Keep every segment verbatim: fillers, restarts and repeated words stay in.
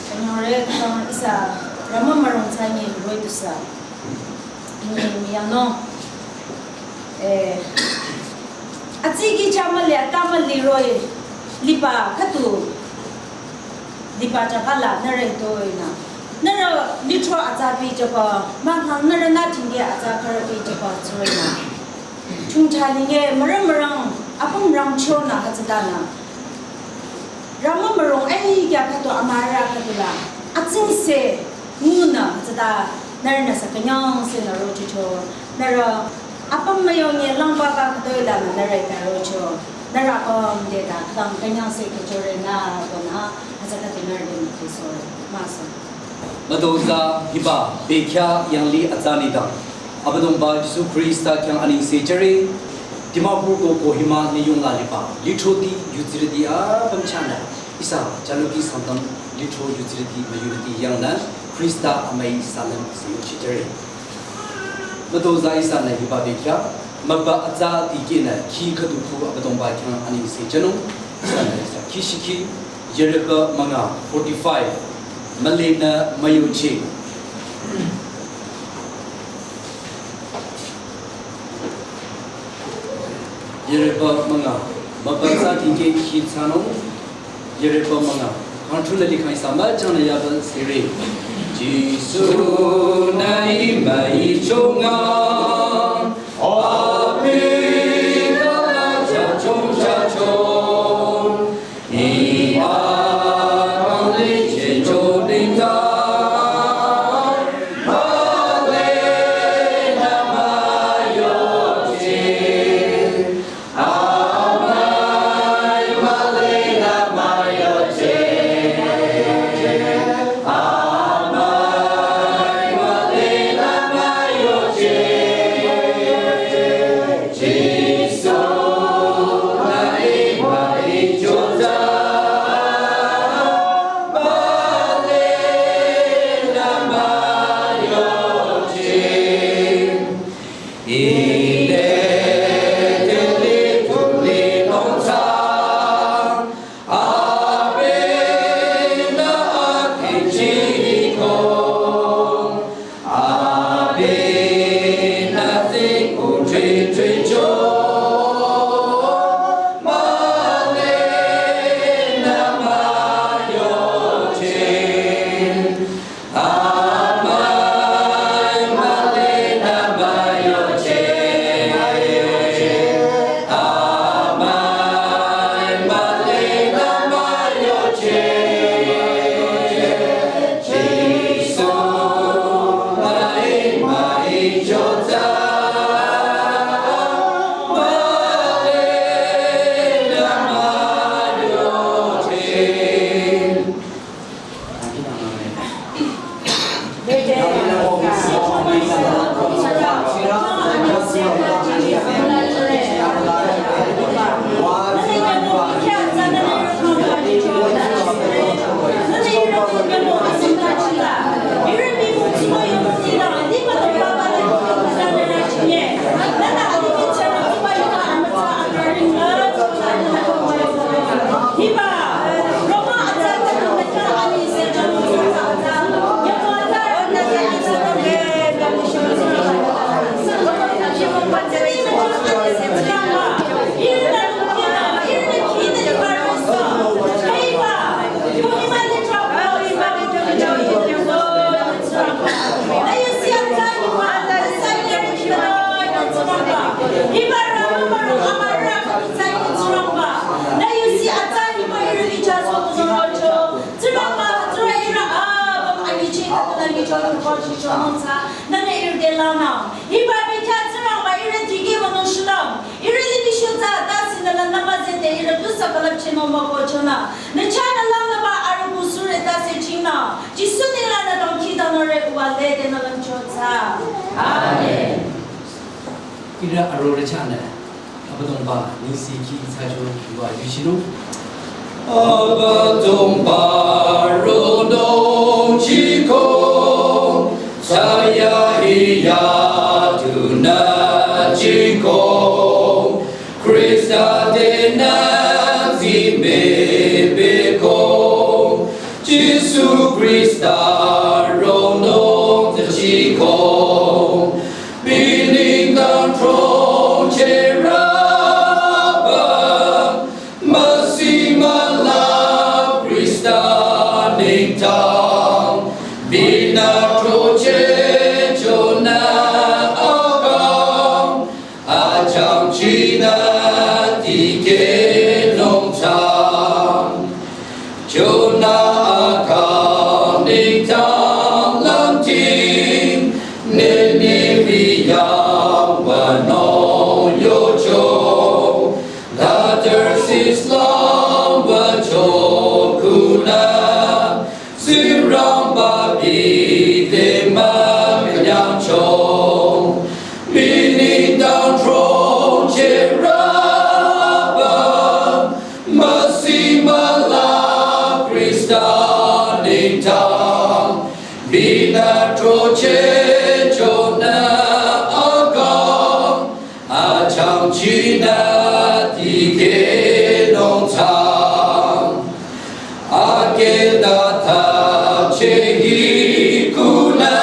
Kanyore kang isa rama marong changi roi tusa. Ni miyano. Eh. Atsiki chamali atamali roi liba khüdu. Liba chakala nare toina. Nara litro atsapi chapa. Mahang nara natinge atsa karapi chapa tsuroina. Chungcha linge marang marang apam rang chona hütsütana. Rama marong ai kya khüdu amara khüdu la. Atsingse ngunü hütsüta nara nasa kanyangse naro chucho. Nara apam mayonge langba ka khüdu la nara ita rocho. Nara apam de ta kang kanyangse kachore na kona hütsüta nara de mukhiso. Maso. Madoza hiba bekya yangli atsa nidang. Abüdongba Jisu Khrista khyang anengse jüre, Dimapur ko Kohima niyong la liba, lithroti yutsirüti apüm chanü, isa, chaluki sangtam lithro yutsirüti mayurüti yangnü, Khrista amai salam se yuchi jüre. Madoza ihsanü hiba bekya, mübü atsa dikehnü khi khüdu khu Abüdongba khyang anengse jünung, ihsanü isa khi shikhi, Yireba münga, forty-five, mülenü müyoche. Yireba münga, mübü atsa dikeh khi thsanung, Yireba münga. Kangchunü likhang isa müchangnü yaba sere. Jisu nü imba ichonga. Amen. Chachong, chachong. Ni akang licheh chodinga. Hallelujah, mayoche. Nü ihrü te lanü, hiba bekhyah Tsingrangba ihrü tikeh münung shulüm, ihrü lipi shutsa tasi nü la nüma zete ihrü tu sakalap chinung mükoh chonü, nü chahnü langnüba arüh kusurü tase chingnü, Jisu ninglangnü dangkhidangnangre uwa lede nü lümchotsa. Amen. Ihrü arorüh chahnü Abüdongba nengsekhi thsacho uwa yuchinung. Abüdongba ronung chiko, thsayahiya tunü chiko, Khrista tenü zimibeko, Jisu Khrista ronung tsü chiko, bi nengdang throcheh rüba, müsi müla Khrista nengdang, binü throcheh chonü akang, achangchinü tikehnung thsa. Jonah akang nengdang langting, Nineveh yangba nung yocho, Tarsis langba cho kunü, Tsingrangba bi te mükünyangcho, bi nengdang throcheh rüba, müsi müla Khrista nengdang, binü throcheh chonü akang, achangchinü tikehnung thsa. Akeda thapcheh hi kunü,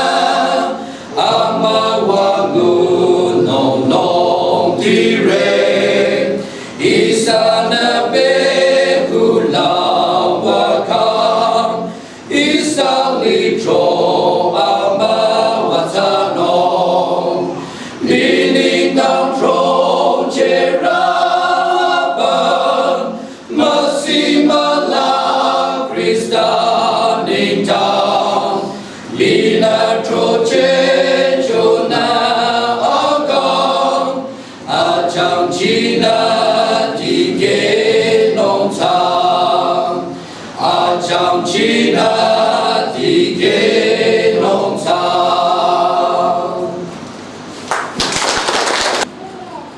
amüwa ngunung nungtire, ihsanü be kulawa kang, ihsa lithro amüwa thsanung, bi nengdang throcheh rüba, müsi müla Khrista nengdang, binü throcheh chonü akang, achangchinü tikehnung thsa, achangchinü tikehnung thsa.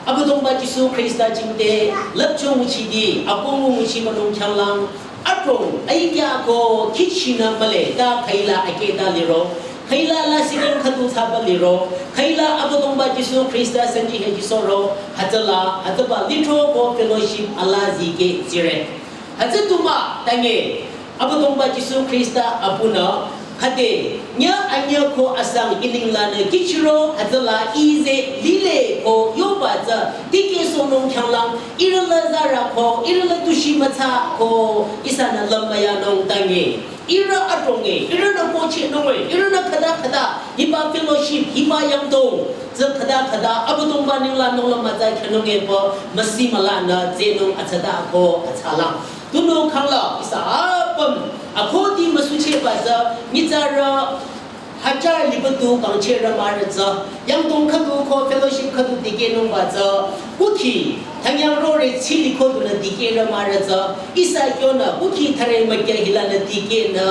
Abüdongba Jisu Khrista jingte lüpcho nguchidi, akoh ngu nguchi münung khyanglang, adrong aikya ko kihchinü mühle ta khüila akeda liro, khüila la sikin khüdu thsaba liro, khüila Abüdongba Jisu Khrista sanji he jisoro, hütsüla, hütsüba lithro ko fellowship ala zikeh zire. Hütsü tu mah tange, Abüdongba Jisu Khrista apunü, khüde, nyüh anyüh ko asang I ninglangnü kihchiro, hütsüla I ze lile ko yoba tsü, tikehsohnung khyanglang, ihrü la zara ko, ihrü la tushi müthsa ko, ihsanü lümba yanung tange. Ihrü adronge, ihrünü kohchehnunge, ihrünü khüta khüta, hiba fellowship, hiba yangdong, tsü khüta khüta, Abüdongba ninglangnung la mütsa khyünunge pü, müsi mülanü, tsehnung atsata ko, atsalang. Tunüo khangla, ihsa apüm, akohdi müsuchehba tsü, nyitsarü, hajar lipüdu kangchehrü mahrü tsü, yangdong khüdu ko fellowship khüdu dikehnungba tsü, kukhi, thangyang rore tsili ko dunü dikehrü mahrü tsü, ihsa kyonü, kukhi thare mükya hilanü dikehnü,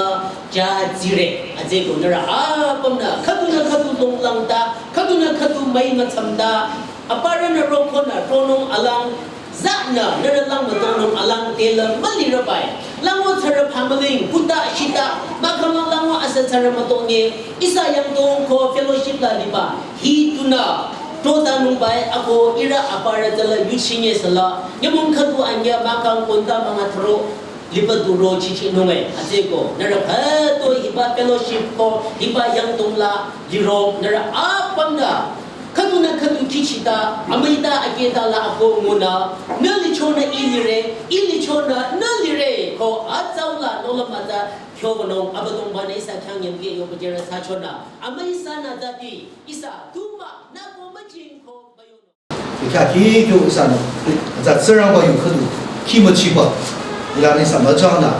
ja zire, atsüko nührü apümnü, khüdunü khüdu longlangta, khüdunü khüdu müi mütsamta, aparünü rokonü, ronung alang, zanü, nührü lang mütongnung alang tela mülirübai. Lango tsarü phamüling, kuta, shita, mahkhang lango asa tsarü mütonge, ihsa yangdong ko fellowship la liba, hi tunü, trotanungbai, ako ihrü aparü tsüla yuchinge sala, nyümong khüdu anyüh mahkhang konta münga thro, lipüdu ro chichehnunge, atsüko, nührü khütoi hiba fellowship ko, hiba yangdong la, liro, nührü apümnü, khüdunü khüdu kihchita, amüita akehta la akoh ngunü, nü lichonü I lire, I lichonü nü lire, ko atsaula nolüm mütsa, kyo nung, Abüdongba nü ihsa khyang yamge yoba jere thsachonü, amüi ihsanü zadi, ihsa, tu mah, nü ko müjing ko, bayo. Kya ki kyo ihsanü, atsa Tsingrangba yu khüdu, khi müchiba, ilanü ihsa müjangnü,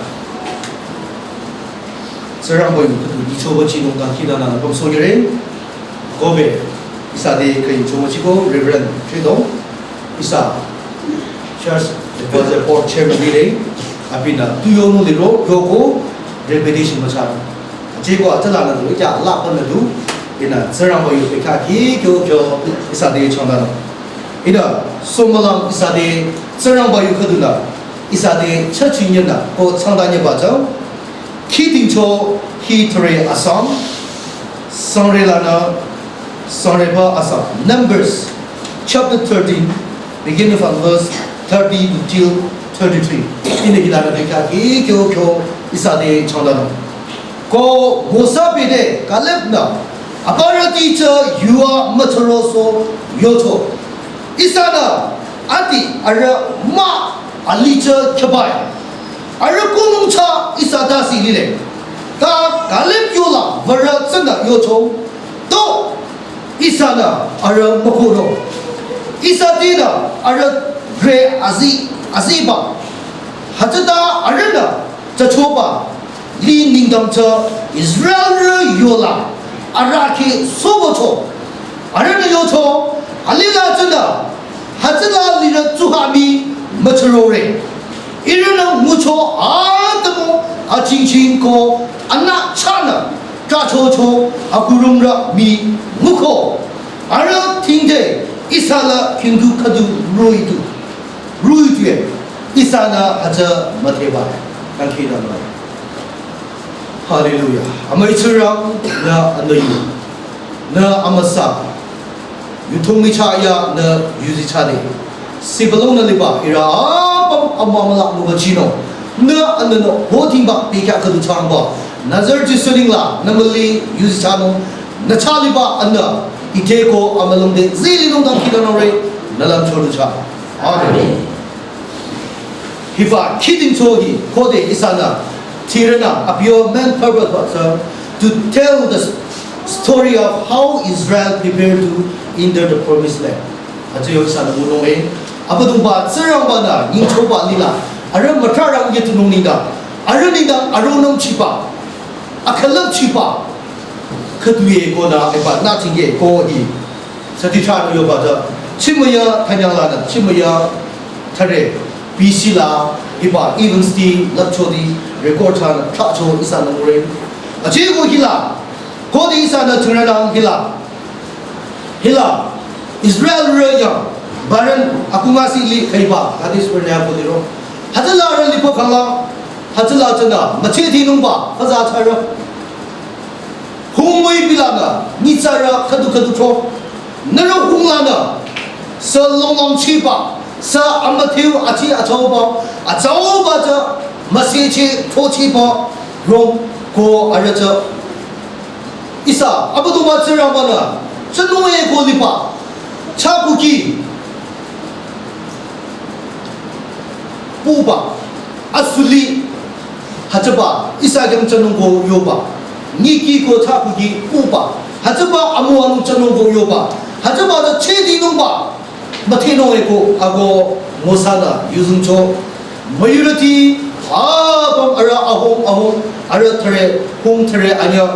Tsingrangba yu khüdu, Chobachi nung dangkhidangnang pümsohnyüre. Kobe, ihsa te khüi chobachi ko Reverend Chidong, ihsa Church Advisory Board Chairman lile, abinü tu yonung liro yoko repetition mücharo. Cheko atsalanü du, kya lapanü du, ihnü Tsingrangba yu pekha ki kyo kyo ihsa te changdanung. Ihnü somalang ihsa te Tsingrangba yu khüdunü, ihsa te church union nü ko changdanyüba jang, Khidingcho hi thüre asang, sangre lanü, sangreba asang. Numbers chapter thirteen, beginning from verse thirty to till thirty-three. Ihnü hilanü bekha ki kyo kyo ihsa te changdanung. Ko Mosa bede Kaleb nü, aparüti tsü yua müchürosoh yocho. Ihsanü ati arüh mah alih tsü khyübai. Arüh kunung tsü ihsa tase lile. Ta Kaleb yola würü tsünü yocho. To ihsanü arüh mükohnung. Ihsa tenü arüh re azi, aziba. Hütsüta arühnü tsü choba. Li nengdang tsü Israelrü yola arahkheh sohbücho. Arühnü yocho, alila tsünü, hütsüla lirü tsuha mii müchürore. Ihrünü ngucho atümung achingching ko anü chahnü, trachocho akurungrü mii nguko. Arüh tingde ihsa la kindu khüdu roh-i du. Roh-i du e, ihsanü hütsü müdheba. Dangkhidangnang. Hallelujah. Amüi Tsingrang, nü anüyu, nü amüsa, yuthong michah ya nü yuzichade. Sibülung nü liba ihrü apüm amümüla mübüchinung. Nü anünü hotingba bekhyah khüdu changba. Nazareth Jisu nengla nü müli yuzichanung. Nü chah liba anü ite ko amülungde zilinung dangkhidangnangre, nü lümcho du chah. Amen. Hiba Khidingcho hi khode ihsanü tirünü abi yo main purpose ba tsü to tell the s-, story of how Israel prepared to enter the promised land. Hütsü yo ihsanü ngunung e. Abüdongba Tsingrangba-nü nyingchoba lila arüh mütrarang yetunung nengdang, arüh nengdang aronung chiba, akhalap chiba, khüdu ye ko nü iba nü tingye ko hi. Sati thranü yoba tsü, chimüya thanyang lanü, chimüya thüre, B C la, iba Evans ti, lapcho ti, record thranü, thracho ihsanü ngure. Achi ko hila, khode ihsanü thünrünang hila. Hila, Israelrü yang, Paran akungasi li khüiba, Kadesh Barnea ko liro. Hütsüla arüh lipo khangla, hütsüla tsünü, mücheh tinungba, faza thsarü. Hung müipi lanü, nyitsarü khüdu khüdu tro. Nührü hung lanü, sü longlong chiba, sü amüdheu achi atsauba, atsauba tsü, müsecheh throchiba, rong ko arüh tsü. Ihsa, Abüdongba Tsingrangba-nü, tsünung e ko liba, chah kuki, puba, asuli, hütsüba, ihsa khyang tsünung ko yoba. Nyiki ko chah kuki puba. Hütsüba amüwanung tsünung ko yoba. Hütsüba tsü cheh tinungba. Müthehnung e ko ako Mosa-nü yuzengcho. Müyurüti, apüm arüh ahung ahung, arüh thüre, hung thüre anyüh.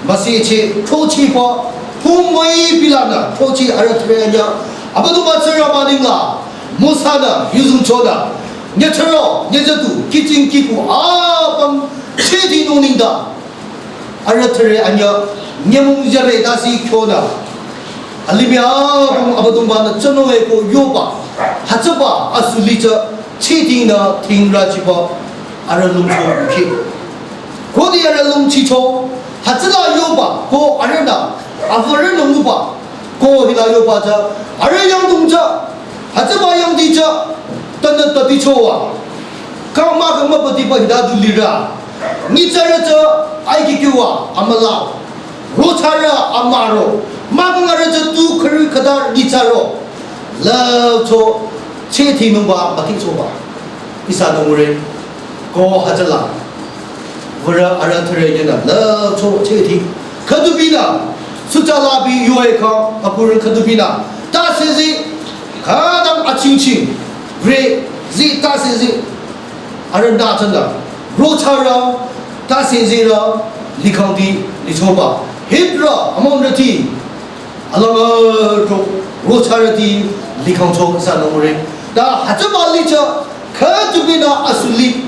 Müsecheh, throchiba, hung müipi lanü, throchi arüh thüre anyüh. Abüdongba Tsingrangba nengla, Mosa-nü, yuzengchonü, nyüchüro, nyüjüdu, kihching kihku, apüm, cheh tinung nengdang. Arüh thüre anyüh, nyümong jüre tase kyonü. Alimih apüm Abüdongba-nü tsünung e ko yoba, hütsüba asuli tsü, cheh tingnü tingrü chiba, arüh lümcho yuki. Khode arüh lümchicho, hütsüla yoba, ko arühnü, avarünü nguba, ko hila yoba tsü, arüh yangdong tsü, hütsüba yangdi tsü, tanü tatichowa. Kang mah kang mübüdiba hita du lirü. Nyitsarü tsü, aikikiwa, amüla. Rothsarü, amüro. Mah kang arüh tsü tu khürü khüta nyitsaro. Lümcho, cheh tinungba, müthechoba. Ihsanü ngure, ko hütsüla. Würü arüh thüre yenü, lümcho cheh ti. Khüdubinü, sucha labi yoe kang, akurü khüdubinü. Tase zi, khüdang achingching, re, zi tase zi. Arühnü tsünü, rothsarü, tase zirü, likhangti lichoba. Hitra among rati alanga to rocha rati likhangcho ihsa nungre. Ta hütsüba licha khütubinü asuli.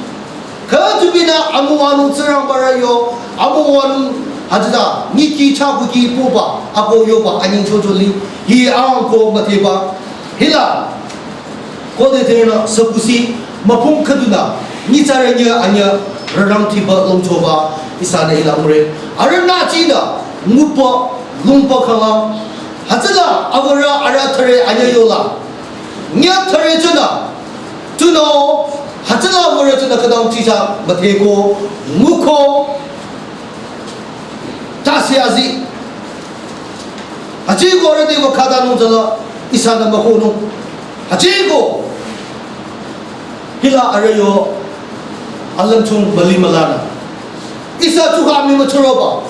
Khütubinü amüwanung Tsingrangba rü yo, amüwanung hütsüta niki chakuki puba, ako yoba anyingchocho li. Hi angko müdheba. Hila khode tenü sakusi, müpung khüdunü, nyitsarü nyü anyü rarang thiba longchoba, ihsanü hila mure. Arüh nü chida, ngupa, lungpa khala. Hütsüla, awürü arüh thare anyü yola. Nyü thare chünü, chünü, hütsüla awürü chünü khütang chicha, müdheko, nguko, tasi azi. Hütsüko arüh deba khatanung tsüla, ihsanü mükonung. Hütsüko, hila arüh yo, alümchung müli mülanü. Ihsa tsuha mi müchüroba.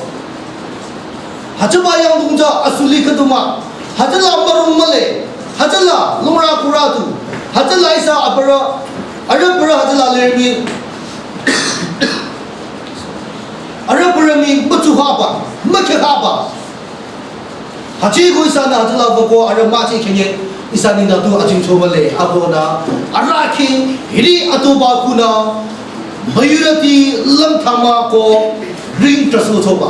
Hütsüba yangdungja asuli khüduma. Hütsüla mürung mühle. Hütsüla lungra kuratu. Hütsüla ihsa abürü, arüh bürü hütsüla lermi. Arüh bürü mi mütsuhaba, mükhehaba. Hütsüko ihsanü hütsüla bako arüh müchi khenye ihsa nengdang tu achingcho mühle. Abonü arahkheh hiri atuba kunü müyurüti lümthama ko ring trasuchoba.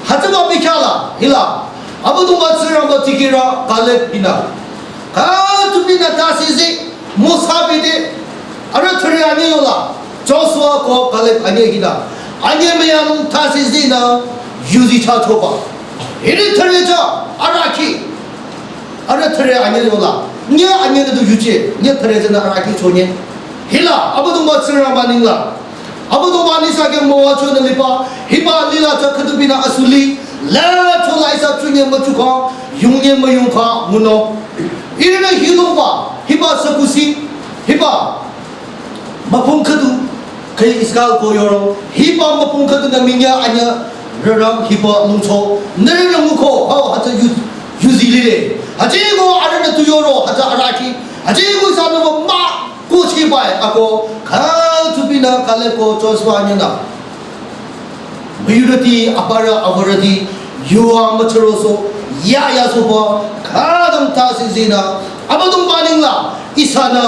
Hütsüba bikhala hila Abüdongba Tsingrangba tikehra Kaleb hinü. Khütubinü tasi zi Mosa bete, arüh thare anyü yola, Joshua ko Kaleb anyü hinü, anyü müyanung tasi zinü, yuzi chachoba. Hiri thare cha, arahkheh, arüh thare anyü yola, nyü anyünü du yuche, nyü thare zinü arahkheh chonye. Hila, Abüdongba Tsingrangba nengla, Abüdongba nengsa khyang müwachonü liba, hiba lila cha khütubinü asuli, la chola ihsa chunye müchukha, yungye müyungkha, ngunung. Ihrünü hilungba, hiba sakusi, hiba müpung khüdu, khe iskal ko yoro, hiba müpung khüdunü minyü anyü, rarang hiba lungcho, nührünü nguko, hao hütsü yu, yuzi lile. Hütsüko arühnü tu yoro, hütsü arahkheh, hütsüko ihsanü mü, kuchibai ako, khütubinü Kaleb ko Joshua anyünü. Müyurüti, abürü, awürüti, yuva müchüroso, ya yasoba, khütang tasi zinü, Abüdongba nengla, ihsanü,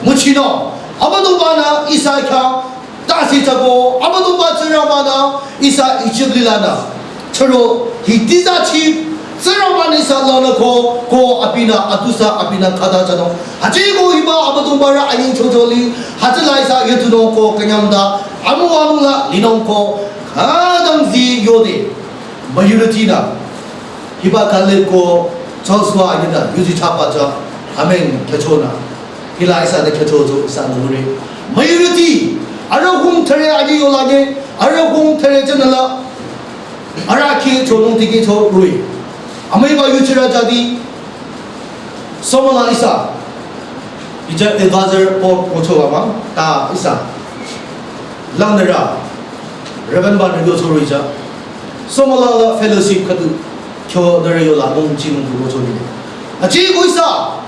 müchinung, Abüdongbanü, ihsa khyang, tasi chako, Abüdongba Tsingrangbanü, ihsa Ijip lilanü. Chüro, hi tiza chi, Tsingrangbanü ihsa lanü ko, ko abinü, atusa abinü khata chanung. Hütsüko hiba Abüdongba rü anyingchocho li, hütsüla ihsa yetunung ko künyangda, amüwanung la linung ko, khütang zi yode, müyurütinü. Hiba Kaleb ko Joshua anyünü, yuzi chaba cha, amen, khyüchonü. Hila ihsanü khyüchocho, ihsanü mure. Müyurüti, arüh hung thare anyü yola nye, arüh hung thare chanü la, arahkheh chonung tikehcho rui. Amüiba yuchirü jadi, Somola ihsa, ija advisor board rocho wama, ta ihsa. Langnürü, Reverend banü yocho rui ja. Somola la fellowship khüdu, kyo nührü yola mongchinung du rocho nile. Aji ko ihsa,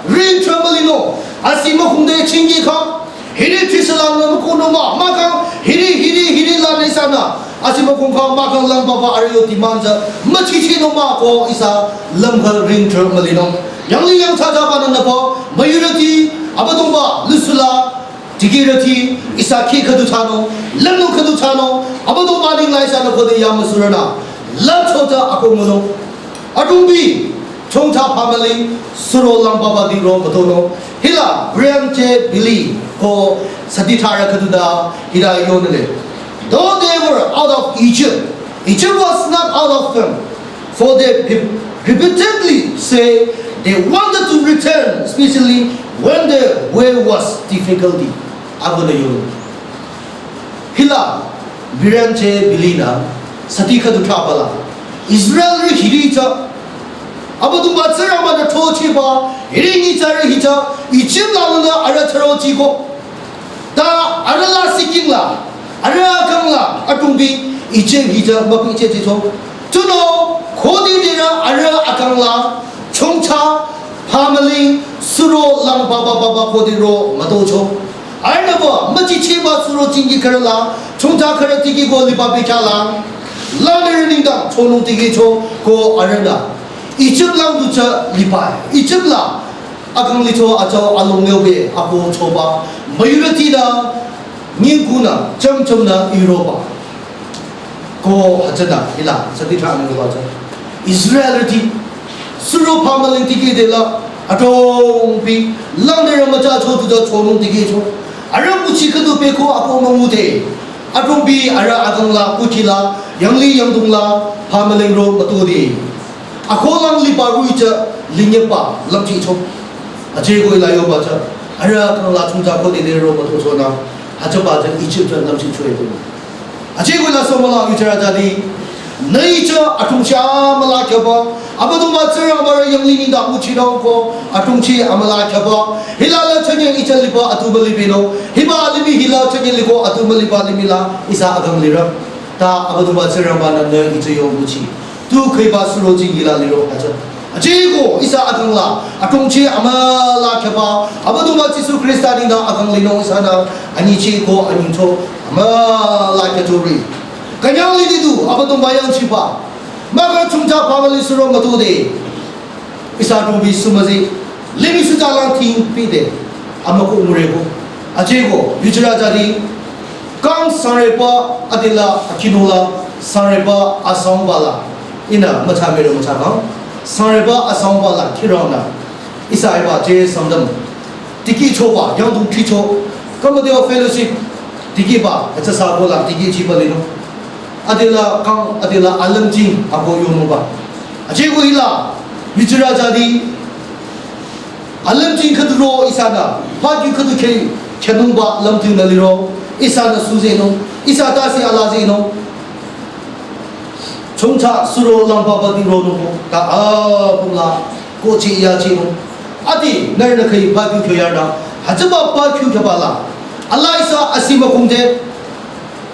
ring trembling no, asi mükhungde chingi kha, hiri trisala no ko no ma, mahkhang, hiri, hiri, hiri la ne sana. Asi mükhung kha mahkhang lang papa arüh yo demand ja, müchichi no ma ko ihsa, lümkhang ring trembling no. Yangli yangthsa ja banü nüpa, müyurüti, Abüdongba, lusula, dikehrüti, ihsa khi khüdu thsanung, lümnung khüdu thsanung, Abüdongba nengla ihsanü khode ya müsurünü, lümcho ja ako ngunung. Adrongbi, chongcha family, suro lang papa di ro mütonung. Hila, Brian J. Billy, ko sadi thara khüdu da, hila yonle. Though they were out of Egypt, Egypt was not out of them. For they pe-, repeatedly say they wanted to return, especially when the way was difficulty. Abüdongba yo. Hila, Brian J. Billy nü, sadi khüdu thra bala. Israelrü hiri ja. Abüdongba Tsingrangbanü throchehba, hiri nyitsarü hi ja, Egypt lanü arüh throchehko. Ta arüh la siking la, arüh akang la, adrongbi, Egypt hi ja, müpi Egypt hi cho. Tunüo, khode dirü arüh akang la, chongcha, family, suro lang papa papa khode ro, mütocho. Arühnü ba, müchichiba suro chingi khürü la, chongcha khürü dikehko liba bikha la. Langnürü nengdang chonung tikehcho ko arühnü Ijip lang du tsü liba-e. Ijip la akang licho atsau along yobe ako choba. Müyurütinü nyingkunü chamchamnü iroba. Ko hütsünü hila sadi thra nü ba tsü Israelrüti suro pamüling tikehde la adrongbi langnürü mütsa cho du tsü chonung tikehcho. Arüh kuchi khüdu peko ako müngude. Adrongbi arüh akang la kuchi la yangli yangdong la pamüling ro mütode. Akolang liba rui tsü linyeba lümchicho. Atsüko hila yoba tsü arüh akang la chungtsa khode de ro mütochonü. Hütsüba tsü Ijip tsü lümchicho eko. Atsüko hila somola yutera jadi. Nü ih tsü atungchi amüla khyaba. Abüdongba Tsingrangba rü yangli nengdang nguchinung ko atungchi amüla khyaba. Hila la chünye ih tsü liba atu mülibenung. Hiba limih hila chünye liko atu müliba limih la ihsa akang lirü. Ta Abüdongba Tsingrangba-nü nü ih tsü yo nguchi. Tu khüiba suro jing hila liro hütsü. Atsüko ihsa akang la atungchi amüla khyaba. Abüdongba Jisu Khrista nengdang akang linung ihsanü anyichi ko anyingcho amüla khyachore. Künyang lidi du Abüdongba yangchiba. Mahkhang chungtsa pamüling suro mütode. Ihsa adrongbi sumüzi limih sutsa lang thingpide amüko ngureko. Atsüko yutera jadi kang sangreba adela akinung la sangreba asangba la ihnü mütsa mürü mütsa kang sangreba asangba la khirongnü ihsa hiba tsü Sangtam tikehchoba yangdong khicho Commonwealth Fellowship tikehba hütsüsa ko la tikehchiba linung. Adela kang adela alümjing ako yonungba. Atsüko hila yutera jadi alümjing khüdu ro ihsanü paki khüdu khe khenungba lümjing nü liro ihsanü suzenung ihsa tase alazenung. Chungtsa suro langba badi ronung ko ta apüm la kochi yachinung. Adi nührünü khüi paki kyo yarnü hütsüba paki kyo khyaba la. Ala ihsa asi mükungde.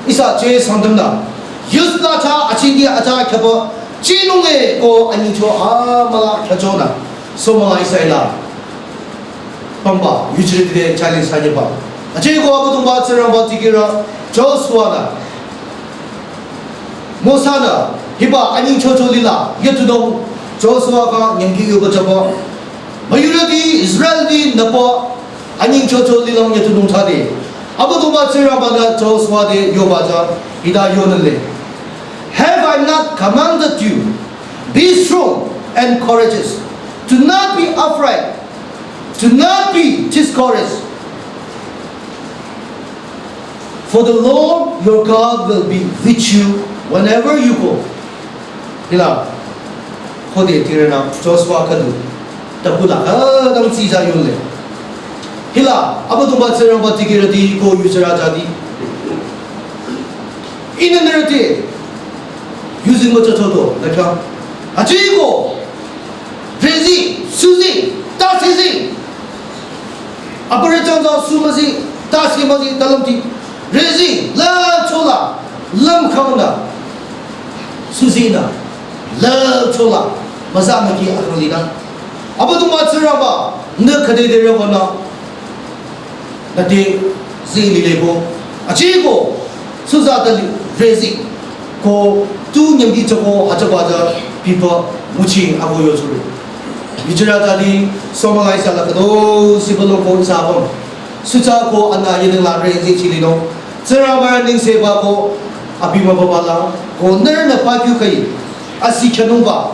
Ihsa tsü Sangtamnü yus la ta achidi ata khyaba chinung e ko anyingcho amüla khyachonü. Somola ihsa hila pümba yuchirüti de challenge sanyeba. Atsüko Abüdongba Tsingrangba tikehrü Joshua-nü Mosa-nü hiba anyingchocho lila yetunung Joshua khyang nyangki yoba jüba. Müyurüti Israelrüti nüpa anyingchocho lilang yetunung thsade. Abüdongba Tsingrangba-nü Joshua te yoba tsü hita yonung le. Have I not commanded you? Be strong and courageous. Do not be afraid. Do not be discouraged. For the Lord your God will be with you whenever you go. Hila, khode tirena Joshua khüdu, takula, ah, dang sija yonle. Hila, Abüdongba Tsingrangba tikehrüti ko yuchirü jadi. Ihnü nührü te, yuzeng mütsachoto, nü khyang. Atsüko, rüzi, suzi, tasizi. Aparü changza sumüzi, tasi müzi, talümti. Rüzi, la chola, lümkhangnü. Suzinü, la chola, müza müki akang linü. Abüdongba Tsingrangba, nü khüde de rübanü. Nüte zi lile ko, atsüko, suza tali rüzi, ko tu nyamdi choko hütsüba tsü pipü nguchi ako yochore. Yuchirü jadi somola ihsa la khüdu sibülung ko ihsa apüm. Suza ko anü yeding la rüzi chilinung. Tsingrangba nengse ba ko abi mübüba la, ko nührünü paki khüi, asi khenungba,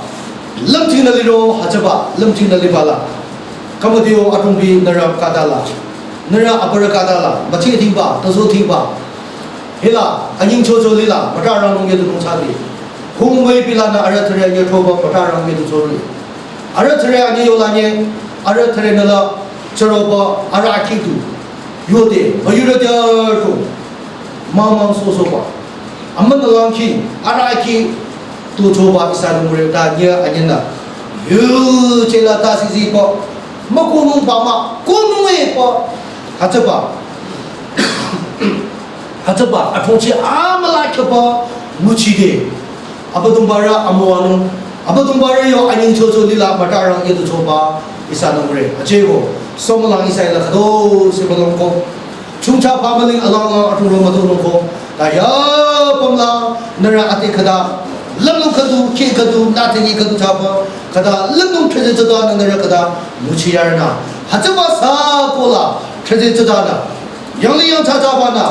lümtinü liro hütsüba, lümtinü liba la. Khümüdiyo adrongbi nührü khüta la. Nührü aparü khüta la, müchi thingba, tazo thingba. Hila, anyingchocho lila, müta rangnung yetunung thsade. Hung müipi lanü arüh thüre nyechoba, müta rang yetuchore. Arüh thüre anyi yola nye, arüh thüre nüla, chüroba, arüh akhi tu. Yode, müyurü diarü. Mama sosoba. Amünü langki, arüh akhi, tu choba ihsa nungre ta nye anyinü. Yu chela tasizi pü. Mükunung pü mah, kunung e pü. Hütsüba. Hütsüba, atongchi amüla khyaba, nguchide. Abüdongba rü amüwanung. Abüdongba rü yo anyingchocho lila müta rang yetuchoba, ihsa nungre. Atsüko, somolang ihsa hila khüdu sibülung ko. Chungcha pamüling alanglang atungro mütonung ko. Ta ya Pamla, nührü ate khüta, lümlong khüdu, kih khüdu, nüte ni khüdu thsaba, khüta, lümlong thsüde thsüta nü nührü khüta, nguchiyarnü. Hütsüba sa kola, thsüde thsüta nü. Yanglih yangthsa thsabanü.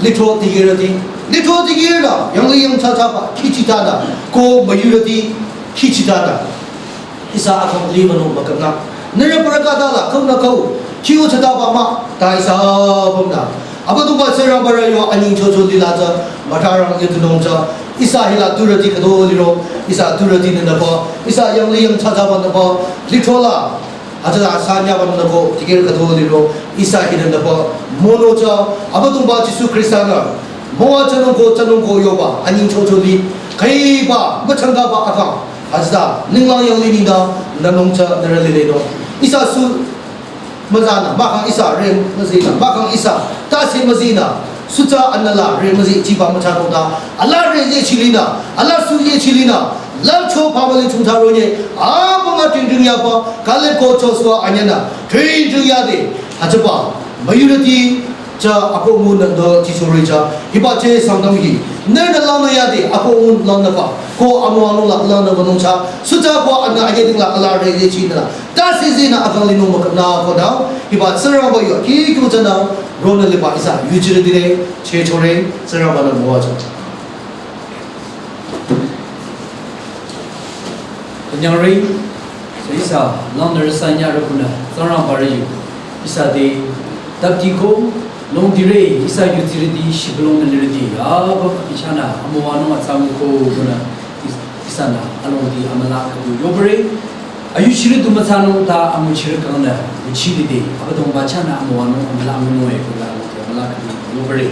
Lithro dikehrüti, lithro dikehrünü, yanglih yangthsa thsaba, khichitanü, ko müyurüti, khichitanü. Ihsa akang liba nung mükhümnü. Nührü pürakatala, kümnü kau, khiu thsataba mah, ta ihsa pümnü. Abüdongba Tsingrangba rü yo anyingchocho lila tsü, mütarang yetunung tsü, ihsa hila turüti khüto liro, ihsa turüti nü nüpü, ihsa yanglih yangthsa thsaba nüpü, lithrola, hütsüla sanyaba nü nüko, dikehrü khüto liro, ihsa hi nü nüpü, mono tsü, Abüdongba Jisu Khrista nü, müwa thsanung ko, thsanung ko yoba, anyingchocho li, khüiba, müchangkaba akang, hütsüta, ninglang yanglih nengdang, nünung tsü, nührü lile do. Ihsa su, müzanü, mahkhang ihsa, re, müzinü, mahkhang ihsa, tase müzinü, sutsa anüla, re, müzi, chiba, müthsa nungta, ala, re, ye, chilinü, ala, su, ye, chilinü, la, cho, pamali, chungta, ro, ye, apü nga, ting, ting, yaba, kale, ko, cho, swa, anyünü, ting, ting, yade, hütsüba, müyurüti, tsü, akoh ngunü, do, jichore tsü, hiba, che, Sangtam hi, nührünü lanü yade, akoh ngun, lanü ba, ko, amüwa nung la, lanü ba nung tsü, sutsa, ko, anü, aye, ting, la, ala, re, ye, chilinü, tase zinü akang linung mükhümnü konü, hiba Tsingrangba yo, kih kih thsanü, ronü liba ihsa, yuchirütire, chechore, Tsingrangba nü müwa tsü. Künyangre, so ihsa, langnürü sanyarü kunü, Tsingrangba rü yu, ihsa te, tapti ko, longdire, ihsa yuchirüti, shibülung nü lirüti, ya, ba, bichana, amüwa nung atsamu ko, kunü, ihsanü, alongdi, amüla, khüdu, yobüre, ayuchirü du müthsanung ta, amüchirü kangnü, yuchirüti, Abüdongba chahnü, amüwa nung, amüla, amünung, e, kunü, alongdi, amüla, khüdu, yobüre.